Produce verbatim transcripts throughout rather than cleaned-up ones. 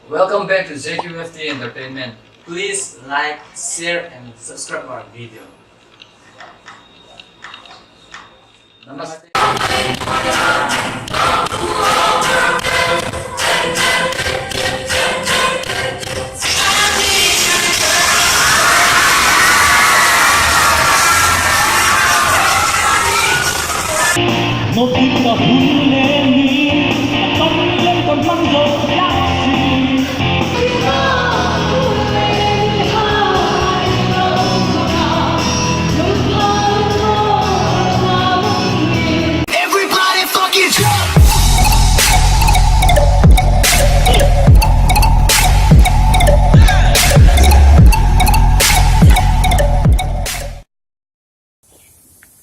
Welcome back to J Q F T Entertainment. Please like, share and subscribe our video. Namaste. Everybody fucking jump!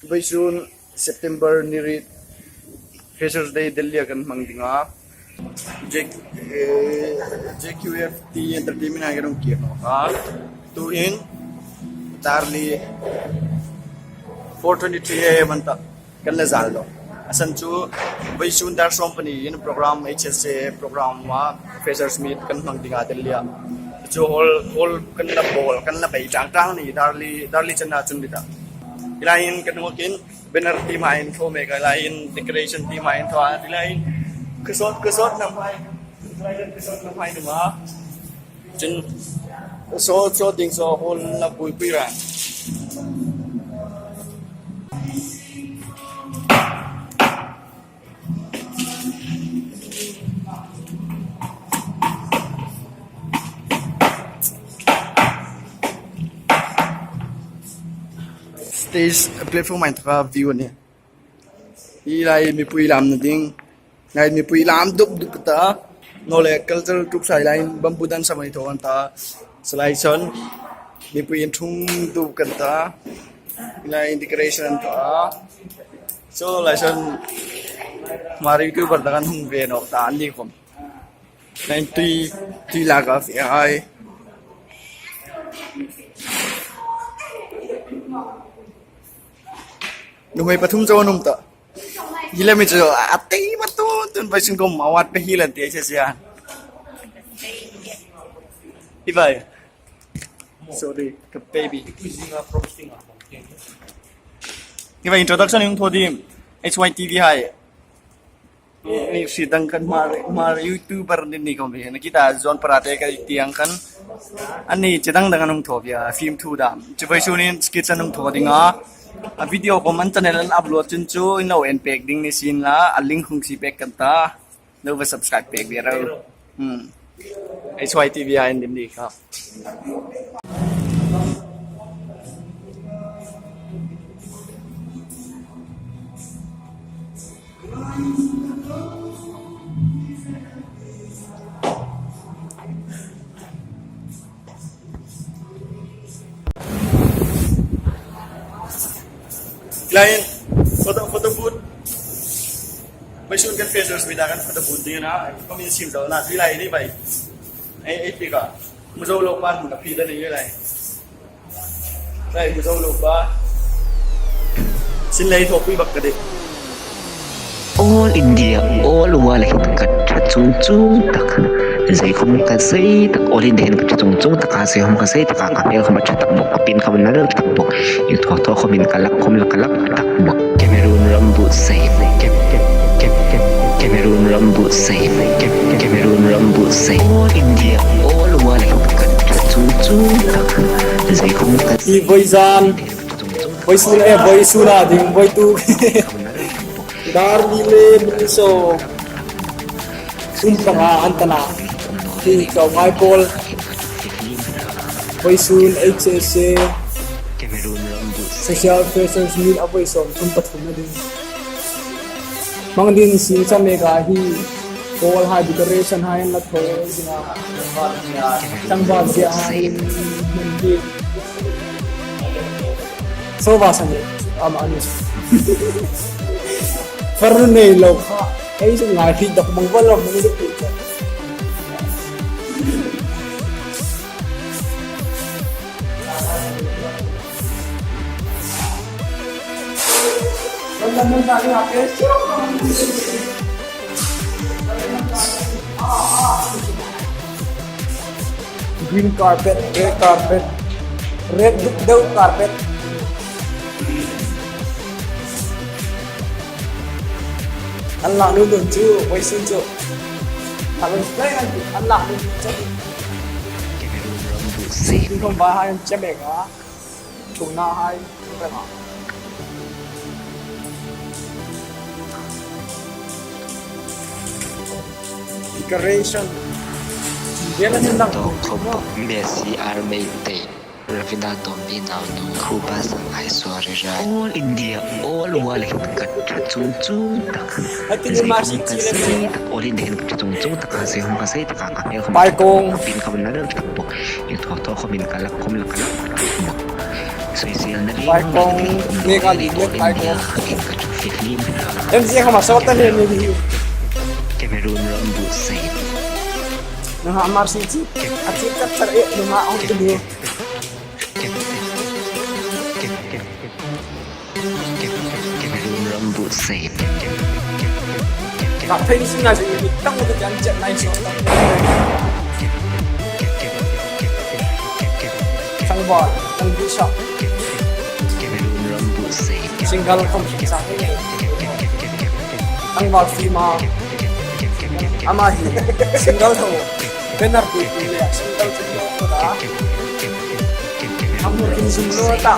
Vawisun September ni riet, Freshers' Day Delhi-a kan hmang ding a. J-, eh, J Q F T Entertainment-a kan hung kir nawk a. Tuhin, darli four twenty-three A M an ta. Kan la zal lo. A san chu, vawisun dar sawm pahni in program, H S A program-a, Freshers' Meet kan hmang ding a Delhi-a. Chu hall, hall kan la bawl, kan la bei tang tang ni, darli, darli channa chun ni ta. Hi laiin kan hung kir, banner team-in thaw mek a, hi laiin decoration team-in thaw a, hi laiin khawsawt, khawsawt nam hai, hi laiin khawsawt nam hai ni ma. Chun, saw, saw ding saw hall la pui pui ra. Stage platform-a inthoka view a nih. Hi lai mipui lamna ding. Lai mipui lam dup dup ta. Naw le cultural troupe hai laiin bamboo dance mai thaw an ta. Salai son mipui inthung dup kan ta. Lai decoration an ta. So lai son Hmar YouTuber dang an hung ve nawk ta an ni khom. Lai tui, tui lak a fe hai. Nuhmei pathum chau an um ta. Hi lai mi chu a tei ma tu tun vawisun khom award pe hi lan ti a sia sia. Hi vai. Sorry, ka baby. Hi vai introduction hung thaw ding. H Y T V hai. Ni si dang kan Hmar, Hmar YouTuber ni ni khom ni kita zon parate ka tiang kan. Anni che dang dang an hung thaw bia film thu dam. Chu vawisun in skit an hung thaw ding a. A video khom an channel an upload chun chu in lo en pek ding ni sin la, a link hung sie pek kan ta. Lo va subscribe pek bia ro. Hmm. H Y T V-a indim ni kha. Client, photo, photo booth. Vawisun kan Freshers' Meet-a kan photo booth ding a nih. Khom in sim zo na, hi lai ni vai. Ei, ei, pika. Hmu zo lo pa, hmu na phi da ni lai. Lai, hmu zo lo pa. Sin lei thaw pui bak ka ding. All India, all world hin ka ṭha chung chung tak. Zei khom ka zei tak, All India hin ka ṭha chung chung tak a, zei khom ka zei tak a, ka hmel khom a ṭha tak bawk, ka pin khom a nal tak bawk. I thaw thaw khom in ka lak khom la ka lak tak bawk. Cameroon ram bu sei, Cam-, Cam-, Cam-, Cam-, Cameroon ram bu sei, Cam-, Cameroon ram bu sei. All India, all world hin ka ṭha chung chung tak. Zei khom ka I voi zan, voi sun e, voi sun a ding, voi tu. Dar li le min so. Sum panga an ta na. Hi ka ngai pol. Vawisun H S A Social Freshers' Meet a voi sawm thum pathum na ding. Hmang ding sin sa mega hi. Hall hai decoration hai an la thaw ding a. Tlangval zia hai. Hmang ding. Sofa sa ni, ama ani. Farnu nei lo kha, ei chu ngai thi dok mang va lo mang dok. Green carpet, red carpet, red duk deu carpet. An lak lungdun chu, voisun chu. An lak lungdun chu. Kum ba hai an che mek a. Thungna hai. Decoration. Dia la chen dang. Tok khop bok Messi armei te. Ravina Tombi nau nu. Khuba sang ai suari rai. All India, all world hin ka ṭha chung chung tak. Hati ni Mercy ka chi le. Sei tak, all India hin ka ṭha chung chung tak. Ka sei hung ka sei tak ka hmel khom. Bai kong. Ka pin ka ban na dal tak bok. I thaw thaw khom in ka lak khom lak ka lak. Soi sel na ring. Bai kong, ne ka ling le bai kong. Em zie khom a sawt ta le ni hi. Cameroon ram bu sei. Na ha Mercy chi. A chi ka char e, na ha ong tu. Cameroon ram bu sei. Ka thei sin na si ni tang mo ta jan jet nai so. Thangval, thang bu sa. Cameroon ram bu sei. Single khom sa ni. Thangval si ma. Ama hi single tho. Penalty le single tho ta. Hang kin sum lo ta.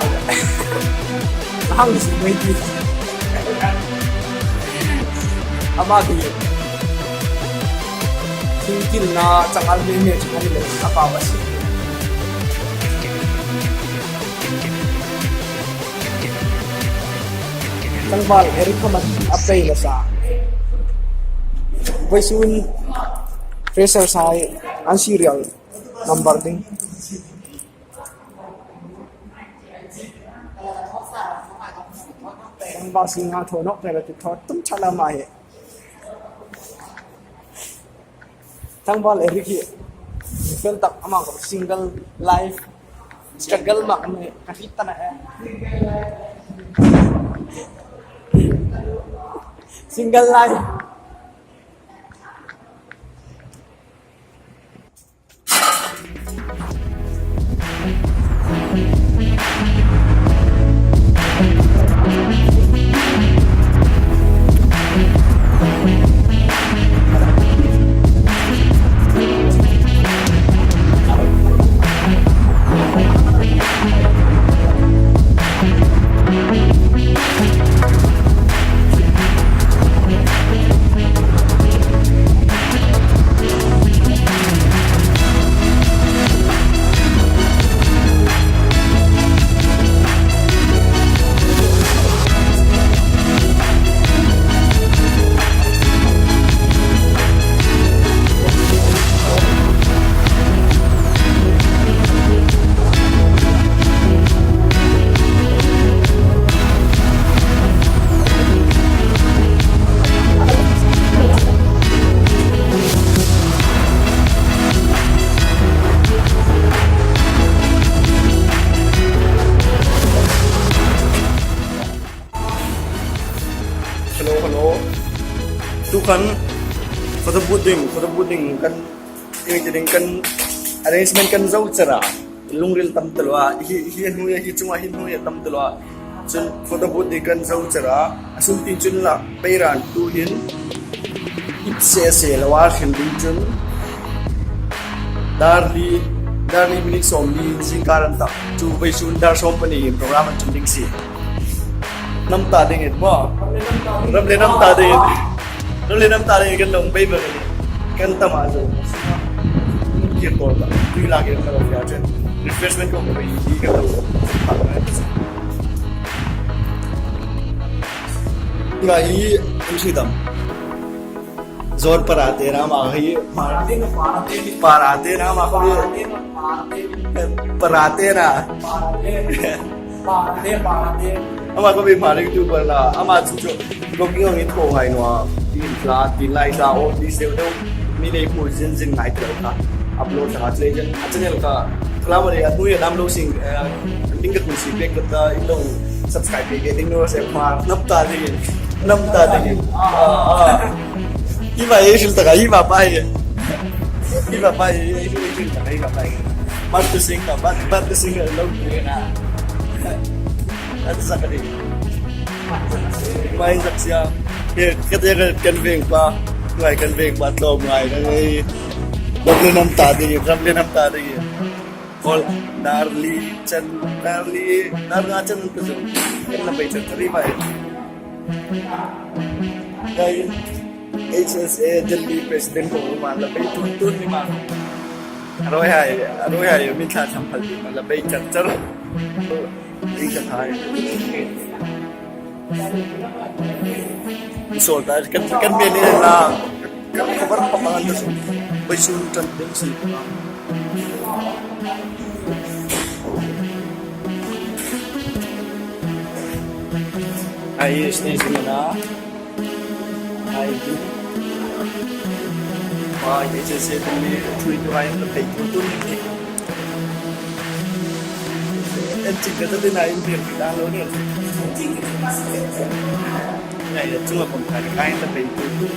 Hang sum mai ti. Ama ki. Kin kin na changal me me changal le apa ba si. Thangval Eric Thomas a pei la sa. Voisun fresher sai an serial number ding. Thangval si nga thaw nawk pei la ti thaw tum chala ma he. Thangval Eric hi fel tak ama ko single life struggle ma kan ka hit ta na e. Single life. Hello, hello. Tuhin photo booth ding, photo booth ding kan, kan arrangement kan zo char a. Lungril tam ta lo a, hi, hi hnuoia, hi chunga, hi hnuoia tam ta lo a. Chun photo booth ding kan zo char a. A sung tin chun la, pei ran tuhin. Ip se se lo a, hrim ding chun. Dar li, dar li minute sawmli, zing kar an ta. Chu vawisun dar sawm pahni program an tum ding si. Nam ta ding it maw. Ram le nam ta ding it. Ram le nam ta ding it kan dong bai ba kan tam a zo. Kir tol ta. Tui la kir ta lo ya chen. Refreshment ko bai di kan lo. Ngai, em si dam. Zor parate na ma hi. Parate na, parate. Parate na ma hi. Parate na. Parate. Parate, parate. Ama ko bi mari tu bala. Ama chu chu. Ko ki ngi tho hai no. Tin la, tin lai ta o di se do. Mi nei pu zin zin ngai tro ka. Upload ta le jen. Channel ka. Kala mari atu ya nam lo sing. Link ka kun si pek ta ilo. Subscribe pek ding no se ma. Nam ta ding. Nam ta ding. Ah, ah. Hi ba ye sil ta ka, hi ba ba ye. Hi ba ba ye, hi ba ba ye. Bat tu sing ka, bat, bat tu sing ka, lo tu na. Bat sa ka di. Mai sak sia. Ye, ka te ka kan veng pa. Ngai kan veng pa, to ngai ka ngai. Ram le nam ta di, ram le nam ta di. Kol, dar li, chan, dar li, dar nga chan tu sing. Kan na bai chan tari bai. Ngai. H S A Delhi President ko ma la bei tun tun ni ma. Aroi hai, aroi hai, min tha tham phal ma la bei char char. Ei ka thai. Sol ta kan, kan be ni la. Kan khabar pa ma la so. Bai sun tan dem si. Ai station na. Ai. Wah, H S A Delhi three to nine la pei tu tu ni. En ching ka ta ding a in pei pei dan lo ni. Ngai la chunga pom ka ni kai la pei tu tu.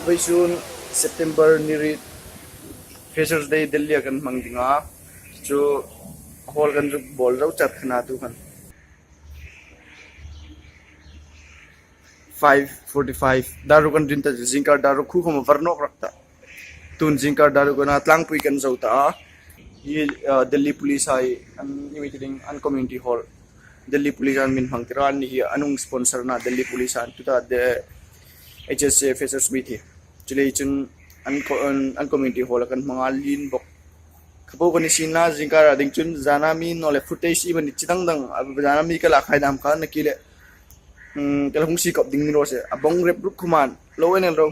Vawisun September ni riet Freshers' Day Delhi-a kan hmang ding a, chu hall kan zuk bawl zo chat khan a tu khan. Five forty-five, dar ruk kan rin ta, zingkar dar ruk khu khawm a var nawk rak ta. Tun zingkar dar ruk a tlangpui kan zo ta a. Hi, ah, Delhi Police hai an, i mi ti ding, an community hall. Delhi Police an min hmang tir a, an ni hi an hung sponsor na Delhi Police an tu ta de H S A Freshers' Meet hi. Chulei chun an co-, an, an community hall kan hmang a lien bawk. Kha po kan sin la zingkar a ding chun zana mi naw le footage i mani chi dang dang, a zana mi ka la khai dam kha na ki le. Hmm, ka la hung si kop ding ni ro se. A bawng rep ruk khawm an lo en el ro.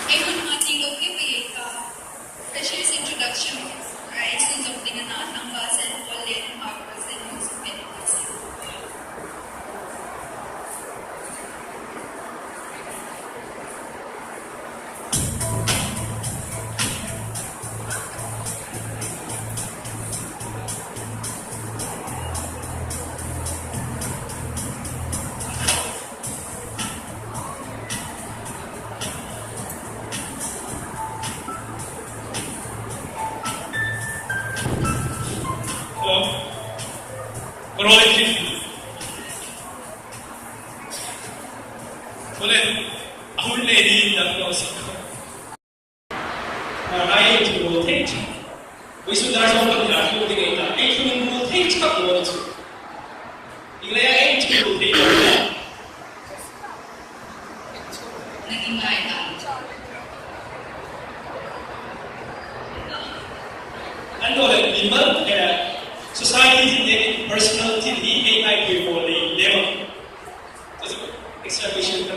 Ei hun hma tieng lo khawp ei ta. Freshers' introduction rights inzawm ding a na, tlangval sen, pawl le, hma sen, hma sen. Hello. Good morning. Hello. A hun le ni na ko si. Ngai ei thu thei chu. Vawisun dar zawng kan thil thu ding ei ta. Ei thu min thu thei chu ka ko chu. Inglêa ei ti thei lo. Annawleh, mimal, eh, society thil le personal thil hi ei ngaituo pei naw ni lem a. Extra question.